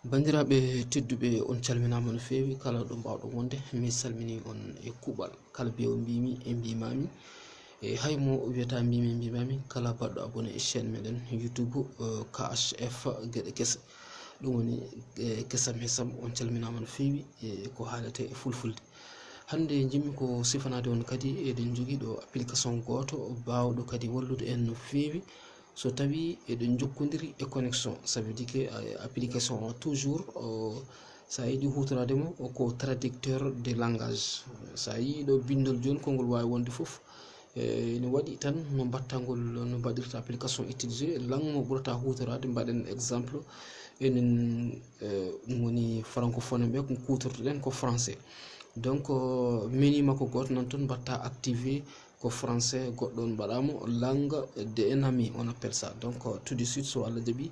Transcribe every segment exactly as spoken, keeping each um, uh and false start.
Banndiraaɓe tedduɓe, on calminaama no feewi, kala ɗo mbaawɗon wonde. Mi salmini on e kuuɓal, kala biyewo mbimi e mbimami, e hay mo wiyata mbimi e mbimami, kala baɗɗo abonné e chaîne meɗen YouTube, eh, K H F Geɗe Kese. Ɗum woni, eh, Kesam Hesam, on calminaama no feewi, e ko haalete e fulfulde. Hannde njimmi ko sifanaade on kadi, eɗen njogii ɗo application gooto baawɗo kadi wallude en no feewi. So tawi eɗen njokkondiri e connexion, ça veut dire que, eh, application o toujours, o, sa yiɗi huutoraade mo, o ko traducteur de langage. Sa yii ɗo binndol jooni, konngol waawi wonde fof. Eh, ene waɗi tan no mbatta ngol, no mbaɗirta application utilisé, langue mo ɓurata huutoraade. Mbaɗen exemple, enen, eh, ɗum woni francophone ɓe, ko kuutortoɗen ko français. Donc, eh, menu makko gooto nan toon, mbatta activé, ko français, goɗɗo on mbaɗa mo langue de ennemi, on appelle ça. Donc, tout de suite, so Allah jaɓi,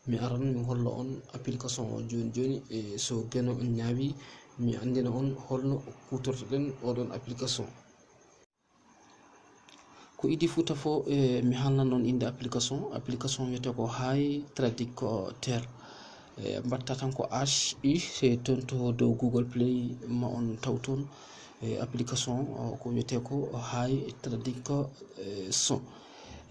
mi aran mi holla on application o jooni jooni, e so geno on ñaawi, mi anndina on holno kuutortoɗen oɗon application. Ko idii fuu tafo, e mi haalnan on innde application. Application wiyetee ko Hi Traducteur. E mbatta tan ko H I, e toon to dow Google Play ma on taw toon. E application o, ko wiyetee ko Hi Traduction.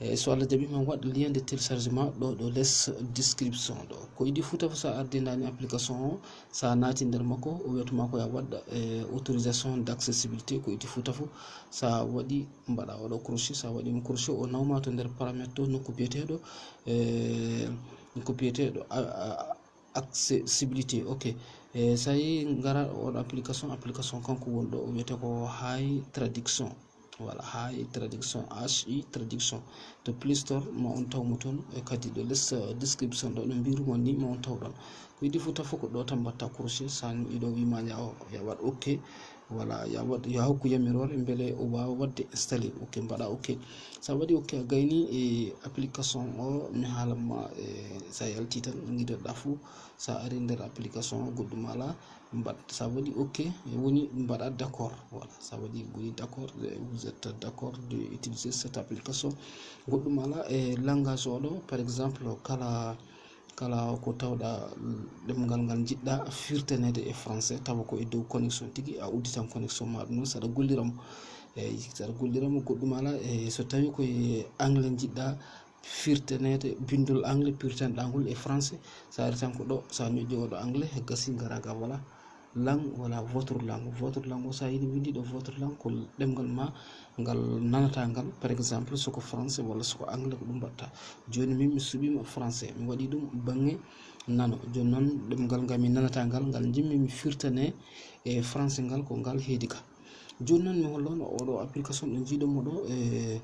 E so Allah jaɓi, ma waɗ lien de téléchargement ɗo, ɗo les description ɗo. Ko idii fuu tafo, sa ardi ndaani application o, sa naati nder makko, o wiyata ma ko ya waɗ, e, autorisation d'accessibilité. Ko idii fuu tafo, sa waɗi, mbaɗa oɗo crochet, sa waɗi mo crochet, o nawma to nder paramètre to, nokku biyeteeɗo, e, nokku biyeteeɗo a, a, accessibilité. Ok. E, sa yi ngara oɗo application, application kanko woni ɗo, o wiyetee ko Hi Traduction. Voilà, Hi Traduction, H I Traduction. To Play Store ma on taw mo toon, e kadi ɗo les, eh, description ɗo no mbiru mon ni, ma on taw ɗon. Ko idii fuu tafo ko ɗo tan mbatta crochet, sa ni iɗo wima ya, ya waɗ ok. Voilà, ya waɗ, ya hokku yamiroore mbele o waawa waɗde installé. Ok, mbaɗa ok. Sa waɗi ok, a gayni e application o, mi haalan ma, e sa yalti tan, ngidoɗa fuu, sa ari nder application o, goɗɗum alaa, mbaɗ, sa waɗi ok, woni mbaɗa d'accord. Voilà, sa waɗi woni d'accord, vous êtes d'accord de utiliser cette application. Goɗɗum alaa e langage o ɗo, par exemple, kala, kala ko tawɗa ɗemngal ngal njiɗɗa firtaneede e français, tawa ko e dow connexion tigi, a udditan connexion ma ɗum, saɗa gollira mo. Eyi, saɗa gollira mo, goɗɗum alaa. E so tawi ko e anglais njiɗɗa firtaneede, binndol anglais, pirtanɗa ngol e français, sa ari tan ko ɗo, sa ñoƴƴi oɗo anglais, gasi ngara ga, voilà. Langue, voilà, votre langue. Votre langue o, sa yiɗi winndi ɗo votre langue, ko ɗemngal ma ngal nanata ngal. Par exemple, so ko français walla so ko anglais, ko ɗum mbaɗta. Jooni min mi suɓiima français, mi waɗi ɗum bannge nano. Jooni noon ɗemngal ngal mi nanata ngal, ngal njimmi mi firtane e français ngal, ko ngal heedi ka. Jooni noon mi hollo on oɗo application ɗo njiiɗon mo ɗo, e,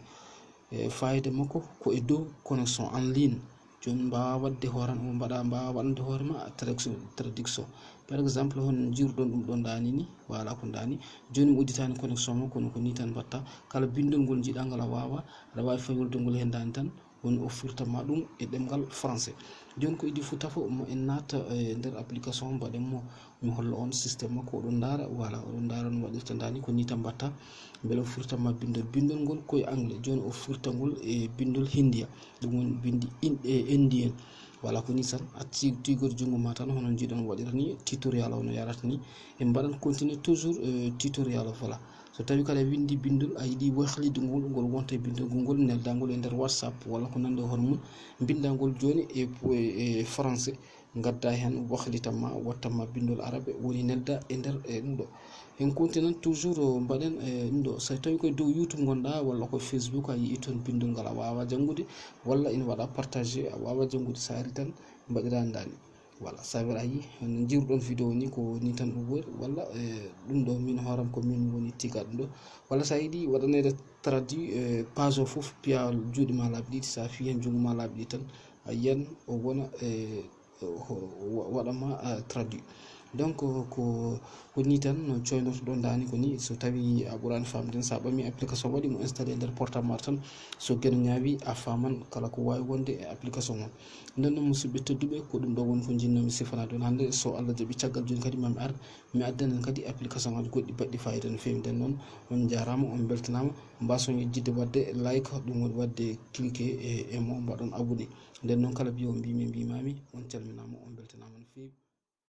e fayida makko ko e dow connexion en ligne. Jooni mbaawa waɗde hoore, mbaɗa, mbaawa waɗande hoore ma traduction, traduction. Par exemple, hono njiiruɗon ɗum ɗon ndaani ni, voilà ko ndaani. Jooni mi udditaani connexion ma, kono ko ni tan mbaɗta. Kala binndol ngol njiɗa ngal a waawa, aɗa waawi fayolde ngol heen ndaani tan, woni o firta ma ɗum e ɗemngal français. Jooni ko idii fuu tafo, ma en naata, eh, nder application, mbaɗen mo, mi holla on système makko, oɗon ndaara, voilà, oɗon ndaara no waɗirta ndaani, ko ni tan mbaɗta, mbele o firta ma binndol, binndol ngol ko e anglais, jooni o firta ngol e binndol hindiya, ɗum woni binndi in-, e indien. Voilà, ko ni tan, a ti-, tiigor junngo ma tan, hono njiɗon waɗira ni, tutoriel o no yarata ni, en mbaɗan continuer toujours, eh, tutoriel o, voilà. So tawi kadi a winndi binndol, a yiɗi wahlidde ngol, ngol wonta e binndol ngol, ngol neldangol e nder WhatsApp walla ko nanndi e hono mum, mbinnda ngol jooni e, e, e français, ngadda heen, wahlitan ma, wattan ma binndol arabe, woni nelda e nder, e ɗum ɗo. En continue toujours, o, mbaɗen, e, ɗum ɗo. So tawi koye dow YouTube ngonɗa walla ko Facebook, a yii toon binndol ngal a waawa janngude, walla ina waɗa partagé, a waawa janngude, so ari tan mbaɗira ndaani. Voilà, ça veut dire a yii, hono njiiruɗon vidéo ni, ko ni tan ɗum woni, walla, e, ɗum ɗo min hooram ko min woni tiga ɗum ɗo. Walla so a yiɗi waɗaneede traduit, e, page o fof, piya juuɗe ma laabi ɗiɗi, so a fii heen junngo ma laabi ɗiɗi tan, a yiyan o wona, e, o, o wa-, waɗa ma, a, traduit. Donc, ko, ko ni tan no coynortoɗon ndaani ko ni. So tawi a ɓuraani faamde, so a ɓami application, waɗi mo installé nder portable ma tan, so geno ñaawi, a faaman kala ko waawi wonde e application on. Nden noon, musidɓe tedduɓe, ko ɗum ɗo woni ko njinnoomi sifanaade on hannde. So Allah jaɓi, caggal jooni kadi ma mi ar, mi addanen kadi application aji goɗɗi baɗɗi fayida no feewi. Nden noon, on njaaraama, on mbeltanaama. Mbaason yejjitde waɗde like, ɗum woni waɗde cliquer e, e mo, mbaɗon abonné. Nden noon, kala biyewo mbimi, mbimami, on calminaama, on mbeltanaama no feewi.